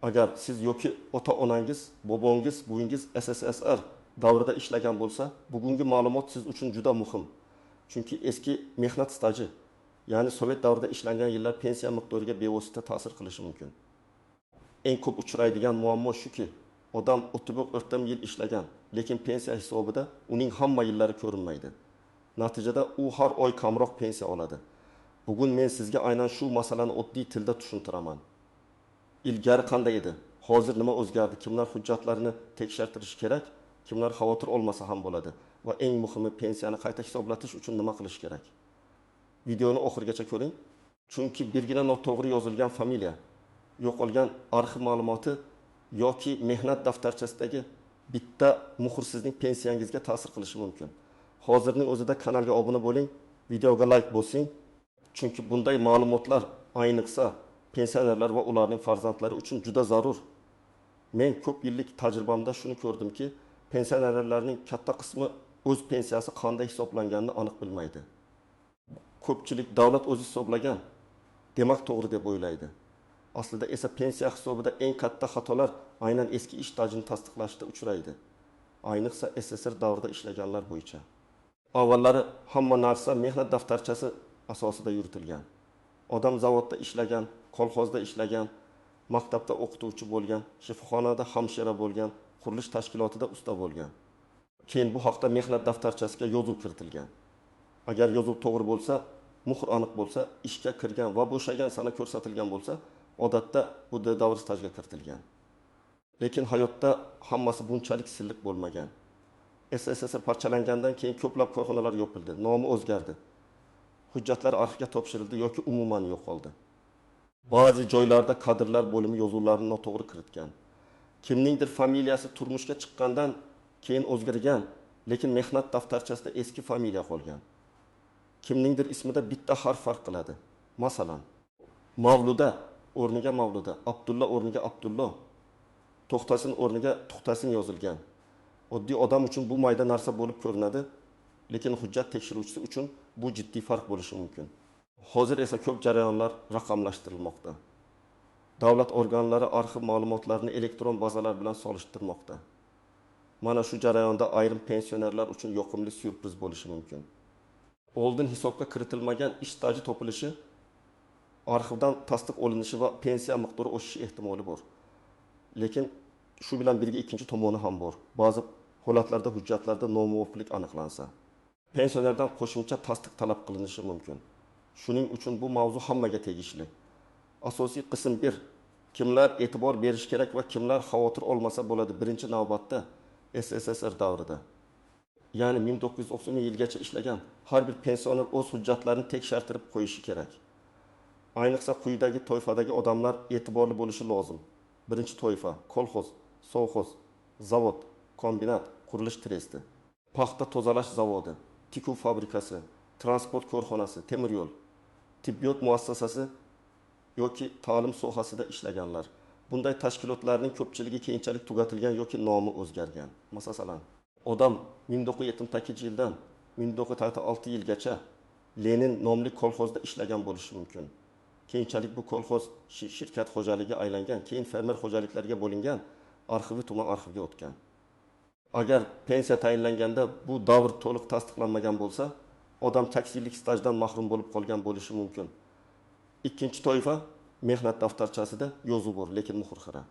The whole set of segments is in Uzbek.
Agar siz yoki ota-onangiz, bobongiz, buvingiz SSSR davrida ishlagan bo'lsa, bugungi ma'lumot siz uchun juda muhim. Chunki eski mehnat staji, ya'ni sovet davrida ishlangan yillar pensiya miqdoriga bevosita ta'sir qilishi mumkin. Eng ko'p uchraydigan muammo shuki, odam 34 yil ishlagan, lekin pensiya hisobida uning hamma yillari ko'rinmaydi. Natijada u har oy kamroq pensiya oladi. Bugun men sizga aynan shu masalani oddiy tilda tushuntiraman. Ilgari qanday edi? Hozir nima o'zgardi? Kimlar hujjatlarini tekshirtirishi kerak? Kimlar xavotir olmasa ham bo'ladi? Va eng muhimi, pensiyani qayta hisoblatish uchun nima qilish kerak? Videoni oxirigacha ko'ring. Chunki birgina noto'g'ri yozilgan familiya, yo'qolgan arxiv ma'lumoti yoki mehnat daftarchasidagi bitta muhr sizning pensiyangizga ta'sir qilishi mumkin. Hozirning o'zida kanalga obuna bo'ling, videoga like bosing. Chunki bunday ma'lumotlar ayniqsa pensionerlar va ularning farzandlari uchun juda zarur. Men ko'p yillik tajribamda shuni ko'rdimki, pensionerlarning katta qismi o'z pensiyasi qanday hisoblanganini aniq bilmaydi. Ko'pchilik davlat o'zi hisoblagan, demak to'g'ri deb o'ylaydi. Aslida esa pensiya hisobida eng katta xatolar aynan eski ish stajini tasdiqlashda uchraydi. Ayniqsa SSSR davrida ishlaganlar bo'yicha. Avvallari hamma narsa mehnat daftarchasi asosida yuritilgan. Odam zavodda ishlagan, kolxozda ishlagan, maktabda o'qituvchi bo'lgan, shifoxonada hamshira bo'lgan, qurilish tashkilotida usta bo'lgan. Keyin bu haqda mehnat daftarchasiga yozuv kiritilgan. Agar yozuv to'g'ri bo'lsa, muhr aniq bo'lsa, ishga kirgan va bo'shagan sana ko'rsatilgan bo'lsa, odatda bu davr stajga kiritilgan. Lekin hayotda hammasi bunchalik silliq bo'lmagan. SSSR parchalangandan keyin ko'plab korxonalar yopildi, nomi o'zgardi. Hujjatlar arxivga topshirildi yoki umuman yo'qoldi. Ba'zi joylarda kadrlar bo'limi yozuvlarni noto'g'ri kiritgan. Kimningdir familiyasi turmushga chiqqandan keyin o'zgargan, lekin mehnat daftarchasida eski familiya qolgan. Kimningdir ismida bitta harf farq qiladi. Masalan, Mavluda o'rniga Mavluda, Abdulla o'rniga Abdullo, To'xtasin o'rniga To'xtasin yozilgan. Oddiy odam uchun bu mayda narsa bo'lib ko'rinadi, lekin hujjat tekshiruvchisi uchun bu jiddiy farq bo'lishi mumkin. Hozir esa ko'p jarayonlar raqamlashtirilmoqda. Davlat organlari arxiv ma'lumotlarini elektron bazalar bilan solishtirmoqda. Mana shu jarayonda ayrim pensionerlar uchun yoqimli syurpriz bo'lishi mumkin. Oldin hisobga kiritilmagan ish staji topilishi, arxivdan tasdiq olinishi va pensiya miqdori oshishi ehtimoli bor. Lekin shu bilan birga ikkinchi tomoni ham bor. Ba'zi holatlarda hujjatlarda nomuvofiqlik aniqlansa, pensionerdan qo'shimcha tasdiq talab qilinishi mumkin. Shuning uchun bu mavzu hammaga tegishli. Asosiy qism 1. Kimlar e'tibor berish kerak va kimlar xavotir olmasa bo'ladi birinchi navbatda SSSR davrida. Ya'ni 1990 yilgacha ishlagan har bir pensioner o'z hujjatlarini tekshirtirib qo'yishi kerak. Ayniqsa quyidagi toifadagi odamlar e'tiborli bo'lishi lozim. Birinchi toifa: kolxoz, sovxoz, zavod, kombinat, qurilish tresti, paxta tozalash zavodi, tikuv fabrikasi, transport korxonasi, temir yo'l, tibbiyot muassasasi yoki ta'lim sohasida ishlaganlar. Bunday tashkilotlarning ko'pchiligi keyinchalik tugatilgan yoki nomi o'zgargan. Masalan, odam 1978-yildan 1986-yilgacha Lenin nomli kolxozda ishlagan bo'lishi mumkin. Keyinchalik bu kolxoz shirkat xo'jaligiga aylangan, keyin fermer xo'jaliklariga bo'lingan, arxivi tuman arxivga o'tgan. Agar pensiya tayinlanganda bu davr to'liq tasdiqlanmagan bo'lsa, odam taksiylik stajdan mahrum bo'lib qolgan bo'lishi mumkin. Ikkinchi toifa: mehnat daftarchasida yozuv bor, lekin muhr xira.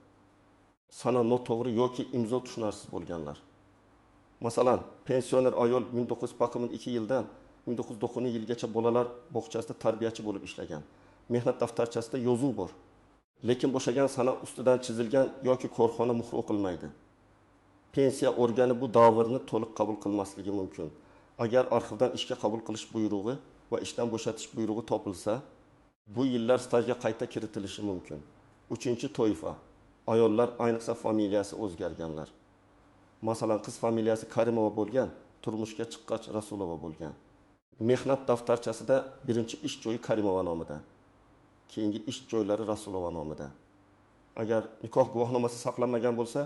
Sana noto'g'ri yoki imzo tushunarsiz bo'lganlar. Masalan, pensioner ayol 1992 yildan 1990 yilgacha bolalar bog'chasida tarbiyachi bo'lib ishlagan. Mehnat daftarchasida yozuv bor, lekin bo'shagan sana ustidan chizilgan yoki korxona muhri o'qilmaydi. Pensiya organi bu davrni to'liq qabul qilmasligi mumkin. Agar arxivdan ishga qabul qilish buyrug'i va ishdan bo'shatish buyrug'i topilsa, bu yillar stajga qayta kiritilishi mumkin. Uchinchi toifa: ayollar, ayniqsa familiyasi o'zgarganlar. Masalan, qiz familiyasi Karimova bo'lgan, turmushga chiqqach Rasulova bo'lgan. Mehnat daftarchasida birinchi ish joyi Karimova nomida, keyingi ish joylari Rasulova nomida. Agar nikoh guvohnomasi saqlanmagan bo'lsa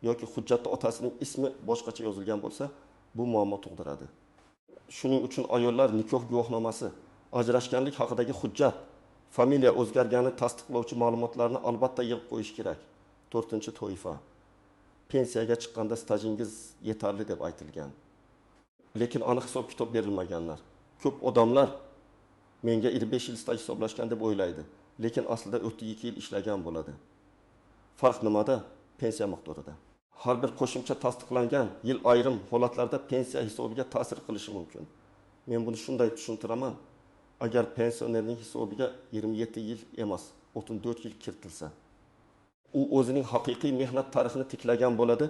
yoki hujjatda otasining ismi boshqacha yozilgan bo'lsa, bu muammo tug'diradi. Shuning uchun ayollar nikoh guvohnomasi, ajrashganlik haqidagi hujjat, familiya o'zgarganini tasdiqlovchi ma'lumotlarni albatta yig'ib qo'yish kerak. To'rtinchi toifa. Pensiyaga chiqqanda stajingiz yetarli deb aytilgan, lekin aniq hisob-kitob berilmaganlar. Ko'p odamlar menga 25 yil staj hisoblashgan deb o'ylaydi, lekin aslida 32 yil ishlagan bo'ladi. Farq nimada? Pensiya miqdorida. Har bir qo'shimcha tasdiqlangan yil ayrim holatlarda pensiya hisobiga ta'sir qilishi mumkin. Men buni shunday tushuntiraman. Agar pensionerning hisobiga 27 yil emas, 34 yil kiritilsa, u o'zining haqiqiy mehnat tarixini tiklagan bo'ladi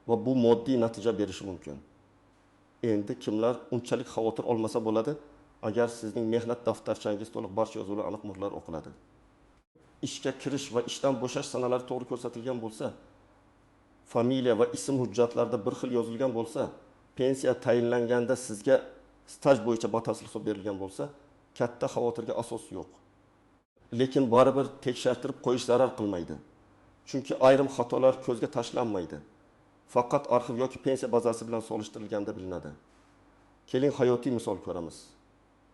va bu moddiy natija berishi mumkin. Endi kimlar unchalik xavotir olmasa bo'ladi, agar sizning mehnat daftarchangiz to'liq, barcha yozuvlar aniq, muhrlar o'qiladi. Ishga kirish va ishdan bo'shash sanalari to'g'ri ko'rsatilgan bo'lsa, familiya va ism hujjatlarida bir xil yozilgan bo'lsa, pensiya tayinlanganda sizga staj bo'yicha batafsil hisob berilgan bo'lsa, katta xavotirga asos yo'q. Lekin baribir tekshirtirib qo'yish zarar qilmaydi. Chunki ayrim xatolar ko'zga tashlanmaydi. Faqat arxiv yoki pensiya bazasi bilan solishtirilganda bilinadi. Keling hayotiy misol ko'ramiz.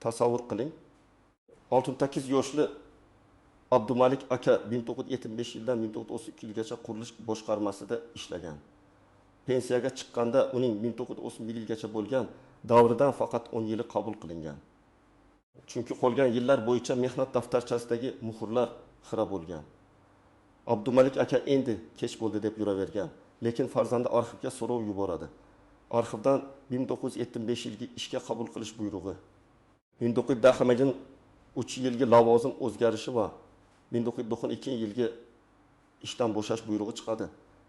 Tasavvur qiling. 68 yoshli Abdumalik aka 1975 yildan 1932 yilgacha qurilish boshqarmasida ishlagan. Pensiyaga chiqqanda uning 1931 yilgacha bo'lgan davridan faqat 10 yili qabul qilingan. Chunki qolgan yillar bo'yicha mehnat daftarchasidagi muhrlar xira bo'lgan. Abdumalik aka endi kech bo'ldi deb yuravergan, lekin farzandi arxivga so'rov yuboradi. Arxivdan 1975 yilgi ishga qabul qilish buyrug'i, 1993 yilgi lavozim o'zgarishi va 1992 yilgi ishdan bo'shash buyrug'i chiqadi.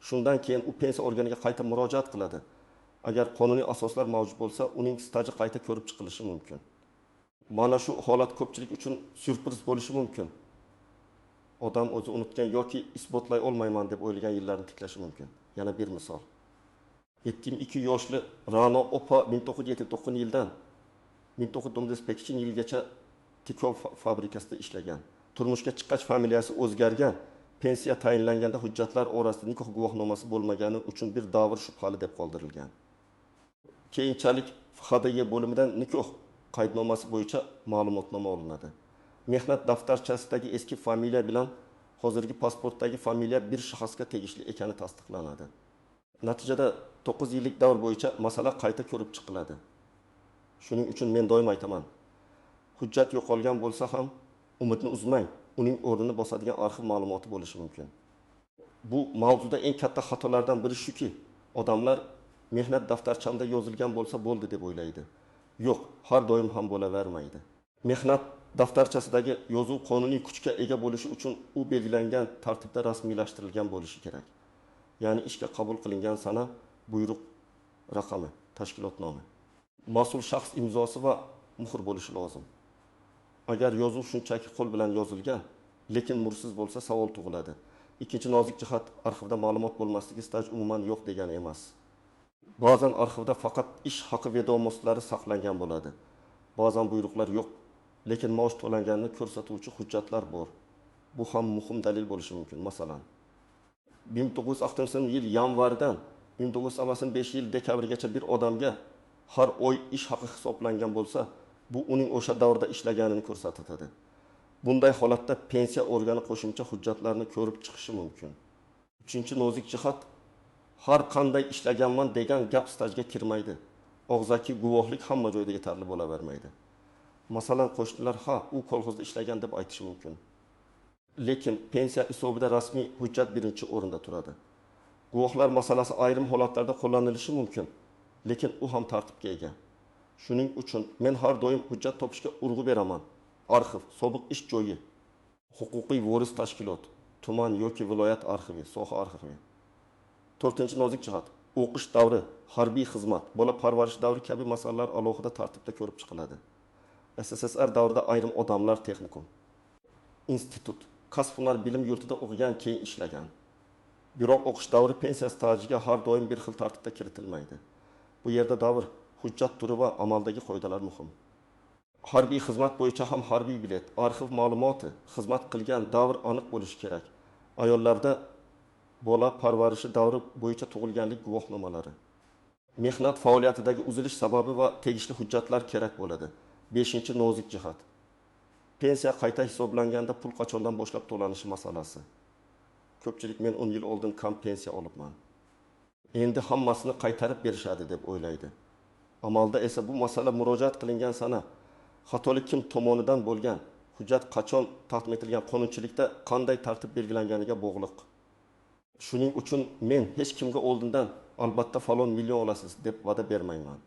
Shundan keyin u pensiya organiga qayta murojaat qiladi. Agar qonuniy asoslar mavjud bo'lsa, uning staji qayta ko'rib chiqilishi mumkin. Mana shu holat ko'pchilik uchun syurpriz bo'lishi mumkin. Odam o'zi unutgan yoki isbotlay olmayman deb o'ylagan yillarni tiklashi mumkin. Yana bir misol. 72 yoshli Ra'no opa 1979 yildan 1998 yilgacha tikov fabrikasida ishlagan. Turmushga chiqqach familiyasi o'zgargan. Pensiya tayinlanganda hujjatlar orasida nikoh guvohnomasi bo'lmagani uchun bir davr shubhali deb qoldirilgan. Keyinchalik FHDY bo'limidan nikoh qaydnomasi bo'yicha ma'lumotnoma olinadi. Mehnat daftarchasidagi eski familiya bilan hozirgi pasportdagi familiya bir shaxsga tegishli ekani tasdiqlanadi. Natijada 9 yillik davr bo'yicha masala qayta ko'rib chiqiladi. Shuning uchun men doim aytaman, hujjat yo'qolgan bo'lsa ham umidni uzmang, uning o'rnini bosadigan arxiv ma'lumoti bo'lishi mumkin. Bu mavzuda eng katta xatolardan biri shuki, odamlar mehnat daftarchamda yozilgan bo'lsa bo'ldi deb o'ylaydi. Yo'q, har doim ham bo'lavermaydi. Mehnat daftarchasidagi yozuv qonuniy kuchga ega bo'lishi uchun u belgilangan tartibda rasmiylashtirilgan bo'lishi kerak. Ya'ni ishga qabul qilingan sana, buyruq raqami, tashkilot nomi, mas'ul shaxs imzosi va muhr bo'lishi lozim. Agar yozuv shunchaki qo'l bilan yozilgan, lekin muhrsiz bo'lsa savol tug'iladi. Ikkinchi nozik jihat, arxivda ma'lumot bo'lmasligi staj umuman yo'q degani emas. Ba'zan arxivda faqat ish haqi vedomostlari saqlangan bo'ladi. Ba'zan buyruqlar yo'q, lekin maosh to'langanini ko'rsatuvchi hujjatlar bor. Bu ham muhim dalil bo'lishi mumkin. Masalan, 1960 yil yanvardan 1985 yil dekabrgacha bir odamga har oy ish haqi hisoblangan bo'lsa, bu uning o'sha davrda ishlaganini ko'rsatadi. Bunday holatda pensiya organi qo'shimcha hujjatlarni ko'rib chiqishi mumkin. Uchinchi nozik jihat, har qanday ishlaganman degan gap stajga kirmaydi. Og'zaki guvohlik hamma joyda yetarli bo'lavermaydi. Masalan, qo'shnilar ha, u kolxozda ishlagan deb aytishi mumkin. Lekin pensiya hisobida rasmiy hujjat birinchi o'rinda turadi. Guvohlar masalasi ayrim holatlarda qo'llanilishi mumkin, lekin u ham tartibga ega. Shuning uchun men har doim hujjat topishga urg'u beraman. Arxiv, sobiq ish joyi, huquqiy voris tashkilot, tuman yoki viloyat arxivi, soha arxivi. To'rtinchi nozik jihat, o'qish davri, harbiy xizmat, bola parvarish davri kabi masalalar alohida tartibda ko'rib chiqiladi. SSSR davrida ayrim odamlar texnikum, institut, kasb hunar bilim yurtida o'qigan, keyin ishlagan. Biroq o'qish davri pensiya stajiga har doim bir xil tartibda kiritilmaydi. Bu yerda davr, hujjat turi va amaldagi qoidalar muhim. Harbiy xizmat bo'yicha ham harbiy bilet, arxiv ma'lumoti, xizmat qilgan davr aniq bo'lishi kerak. Ayollarda bola parvarishi davri bo'yicha tug'ilganlik guvohnomalari, mehnat faoliyatidagi uzilish sababi va tegishli hujjatlar kerak bo'ladi. Beshinchi nozik jihat, pensiya qayta hisoblanganda pul qachondan boshlab to'lanishi masalasi. Ko'pchilik men 10 yil oldin kam pensiya olibman, endi hammasini qaytarib berishadi deb o'ylaydi. Amalda esa bu masala murojaat qilingan sana, xatolik kim tomonidan bo'lgan, hujjat qachon taqdim etilgan, qonunchilikda qanday tartib belgilanganiga bog'liq. Shuning uchun men hech kimga oldindan albatta falon million olasiz deb va'da bermayman.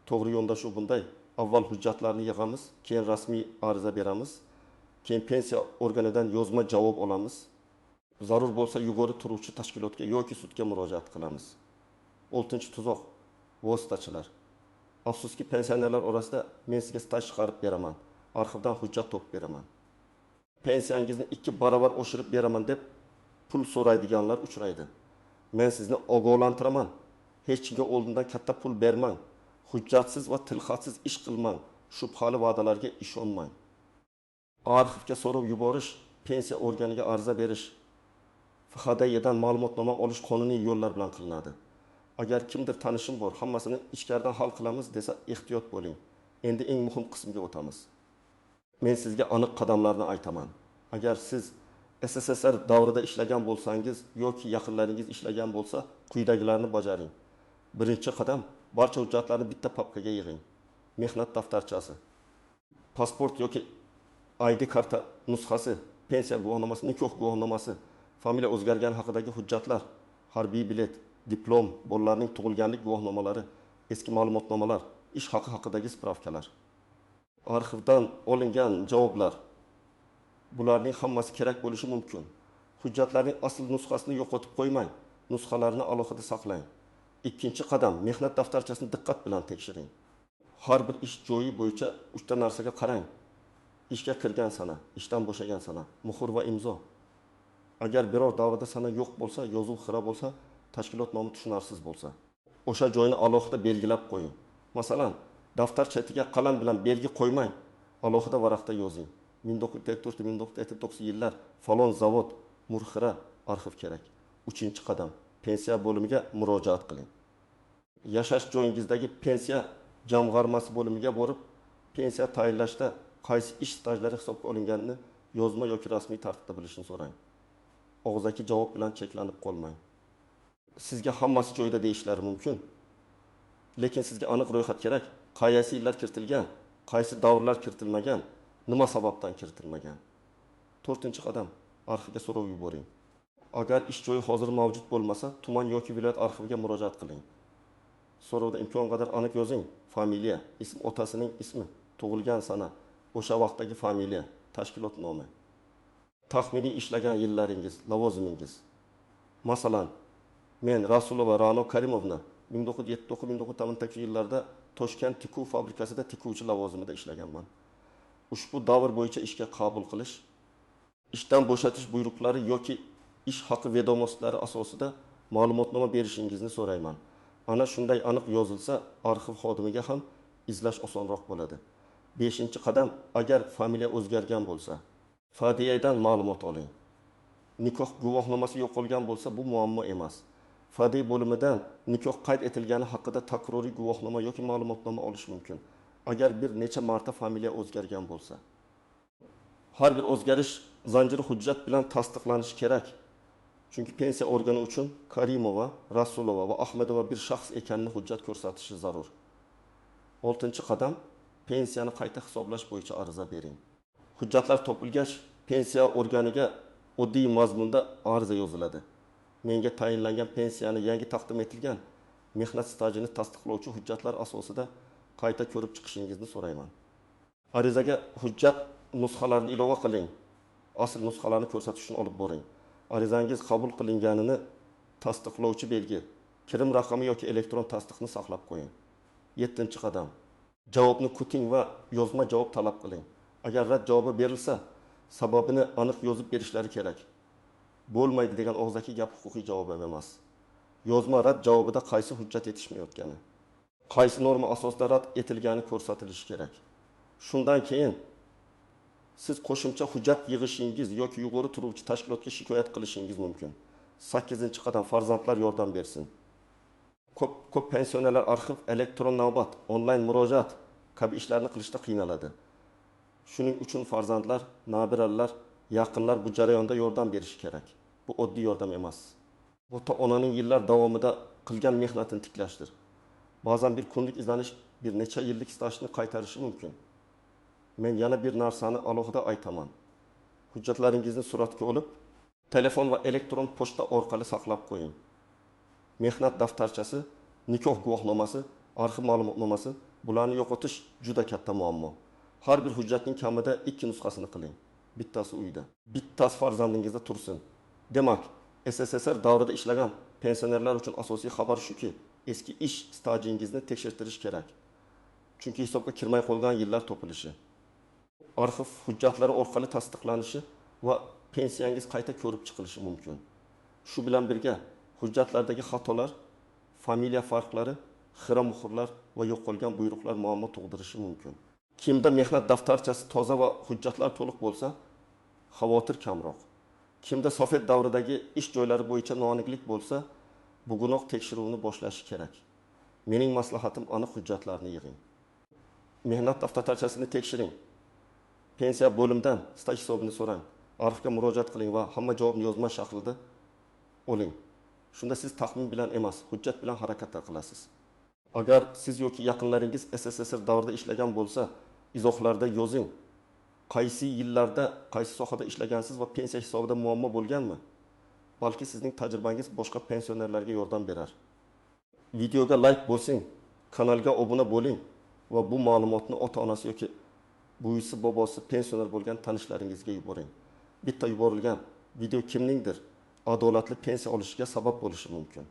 To'g'ri yondashuv bunday: avval hujjatlarni yig'amiz, keyin rasmiy ariza beramiz, keyin pensiya organidan yozma javob olamiz. Zarur bo'lsa yuqori turuvchi tashkilotga yoki sudga murojaat qilamiz. Oltinchi tuzoq: vositachilar. Afsuski, pensionerlar orasida men sizga staj chiqarib beraman, arxivdan hujjat topib beraman, pensiyangizni 2 barobar oshirib beraman deb pul so'raydiganlar uchraydi. Men sizni ogohlantiraman, hech kimga oldindan katta pul bermang, hujjatsiz va tilxatsiz ish qilmang, shubhali va'dalarga ishonmang. Arxivga so'rov yuborish, pensiya organiga ariza berish, FHDYdan ma'lumotnoma olish qonuniy yo'llar bilan qilinadi. Agar kimdir tanishim bor, hammasini ichkaridan hal qilamiz desa, ehtiyot bo'ling. Endi eng muhim qismga o'tamiz. Men sizga aniq qadamlarni aytaman. Agar siz SSSR davrida ishlagan bo'lsangiz yoki yaqinlaringiz ishlagan bo'lsa, quyidagilarni bajaring. Birinchi qadam: barcha hujjatlarni bitta papkaga yig'ing. Mehnat daftarchasi, pasport yoki ID karta nusxasi, pensiya guvohnomasi, nikoh guvohnomasi, familiya o'zgargani haqidagi hujjatlar, harbiy bilet, diplom, bolalarning tug'ilganlik guvohnomalari, eski ma'lumotnomalar, ish haqi haqidagi spravkalar, arxivdan olingan javoblar. Bularning hammasi kerak bo'lishi mumkin. Hujjatlarning asl nusxasini yo'qotib qo'ymang, nusxalarni alohida saqlang. Ikkinchi qadam: mehnat daftarchasini diqqat bilan tekshiring. Har bir ish joyi bo'yicha 3 ta narsaga qarang. Ishga kirgan sana, ishdan bo'shagan sana, muhr va imzo. Agar biror davrda sana yo'q bo'lsa, yozuv xira bo'lsa, tashkilot nomi tushunarsiz bo'lsa, o'sha joyni alohida belgilab qo'ying. Masalan, daftar chetiga qalam bilan belgi qo'ymang, alohida varaqda yozing. 1974-1979 yillar falon zavod, murxira, arxiv kerak. Uchinchi qadam: pensiya bo'limiga murojaat qiling. Yashash joyingizdagi pensiya jamg'armasi bo'limiga borib, pensiya tayinlashda qaysi ish stajlari hisobga olinganini yozma yoki rasmiy tartibda bilishni so'rang. Og'zaki javob bilan cheklanib qolmang. Sizga hammasi joyida deyishlari mumkin, lekin sizga aniq ro'yxat kerak. Qaysi yillar kiritilgan, qaysi davrlar kiritilmagan, nima sababdan kiritilmagan. To'rtinchi qadam: arxivga so'rov yuboring. Agar ish joyi hozir mavjud bo'lmasa, tuman yoki viloyat arxiviga murojaat qiling. So'rovda imkon qadar aniq yozing: familiya, ism, otasining ismi, tug'ilgan sana, o'sha vaqtdagi familiya, tashkilot nomi, taxminiy ishlagan yillaringiz, lavozimingiz. Masalan, men Rasulova Ra'no Karimovna 1979-1988 yillarda Toshkent tikuv fabrikasida tikuvchi lavozimida ishlaganman. Ushbu davr bo'yicha ishga qabul qilish, ishdan bo'shatish buyruqlari yoki ish haqi vedomostlari asosida ma'lumotnoma berishingizni so'rayman. Ana shunday aniq yozilsa, arxiv xodimiga ham izlash osonroq bo'ladi. Beshinchi qadam: agar familiya o'zgargan bo'lsa, FDYdan ma'lumot oling. Nikoh guvohnomasi yo'qolgan bo'lsa, bu muammo emas. FDY bo'limidan nikoh qayd etilgani haqida takroriy guvohnoma yoki ma'lumotnoma olish mumkin. Agar bir necha marta familiya o'zgargan bo'lsa. Har bir o'zgarish zanjiri hujjat bilan tasdiqlanishi kerak. Chunki pensiya organi uchun Karimova, Rasulova va Ahmedova bir shaxs ekanini hujjat ko'rsatishi zarur. Oltinchi qadam: pensiyani qayta hisoblash bo'yicha ariza bering. Hujjatlar topilgach, pensiya organiga oddiy mazmunda ariza yoziladi. Menga tayinlangan pensiyani yangi taqdim etilgan mehnat stajini tasdiqlovchi hujjatlar asosida qayta ko'rib chiqishingizni so'rayman. Arizaga hujjat nusxalarini ilova qiling. Asl nusxalarni ko'rsatish uchun olib boring. Arizangiz qabul qilinganini tasdiqlovchi belgi, kirim raqami yoki elektron tasdiqni saqlab qo'ying. 7-qadam. Javobni kuting va yozma javob talab qiling. Agar rad javobi berilsa, sababini aniq yozib berishlari kerak. Bo'lmaydi degan og'zaki gap huquqiy javob emas. Yozma rad javobida qaysi hujjat yetishmayotgani, qaysi norma asosida rad etilgani ko'rsatilishi kerak. Shundan keyin siz qo'shimcha hujjat yig'ishingiz yoki yuqori turuvchi tashkilotga shikoyat qilishingiz mumkin. 8-qadam. Farzandlar yordam bersin. Ko'p pensionerlar arxiv, elektron navbat, onlayn murojaat kabi ishlarni qilishda qiynaladi. Shuning uchun farzandlar, nabiralar, yaqinlar bu jarayonda yordam berishi kerak. Bu oddiy yordam emas. Ota-onaning yillar davomida qilgan mehnatini tiklashdir. Ba'zan bir kunlik izlanish bir necha yillik stajni qaytarishi mumkin. Men yana bir narsani alohida aytaman. Hujjatlaringizni suratga olib, telefon va elektron pochta orqali saqlab qo'ying. Mehnat daftarchasi, nikoh guvohnomasi, arxiv ma'lumotnomasi, bularni yo'qotish juda katta muammo. Har bir hujjatning kamida 2 nusxasini qiling. Bittasi uyda, bittasi farzandingizda tursin. Demak, SSSR davrida ishlagan pensionerlar uchun asosiy xabar shuki, eski ish stajingizni tekshirtirish kerak. Chunki hisobga kirmay qolgan yillar topilishi, arxiv hujjatlari orqali tasdiqlanishi va pensiyangiz qayta ko'rib chiqilishi mumkin. Shu bilan birga hujjatlardagi xatolar, familiya farqlari, xira muhrlar va yo'qolgan buyruqlar muammo tug'dirishi mumkin. Kimda mehnat daftarchasi toza va hujjatlar to'liq bo'lsa, xavotir kamroq. Kimda sovet davridagi ish joylari bo'yicha noaniqlik bo'lsa, bugunoq tekshiruvni boshlashi kerak. Mening maslahatim aniq hujjatlarni yig'ing. Mehnat daftarchasini tekshiring. Pensiya bo'limidan staj hisobini so'rang. Arxivga murojaat qiling va hamma javobni yozma shaklida oling. Shunda siz taxmin bilan emas, hujjat bilan harakat qilasiz. Agar siz yoki yaqinlaringiz SSSR davrida ishlagan bo'lsa, izohlarda yozing. Qaysi yillarda, qaysi sohada ishlagansiz va pensiya hisobida muammo bo'lganmi? Balki sizning tajribangiz boshqa pensionerlarga yordam berar. Videoga like bosing, kanalga obuna bo'ling va bu ma'lumotni ota-onasi yoki buvisi, bobosi pensioner bo'lgan tanishlaringizga yuboring. Bitta yuborilgan video kimningdir adolatli pensiya olishiga sabab bo'lishi mumkin.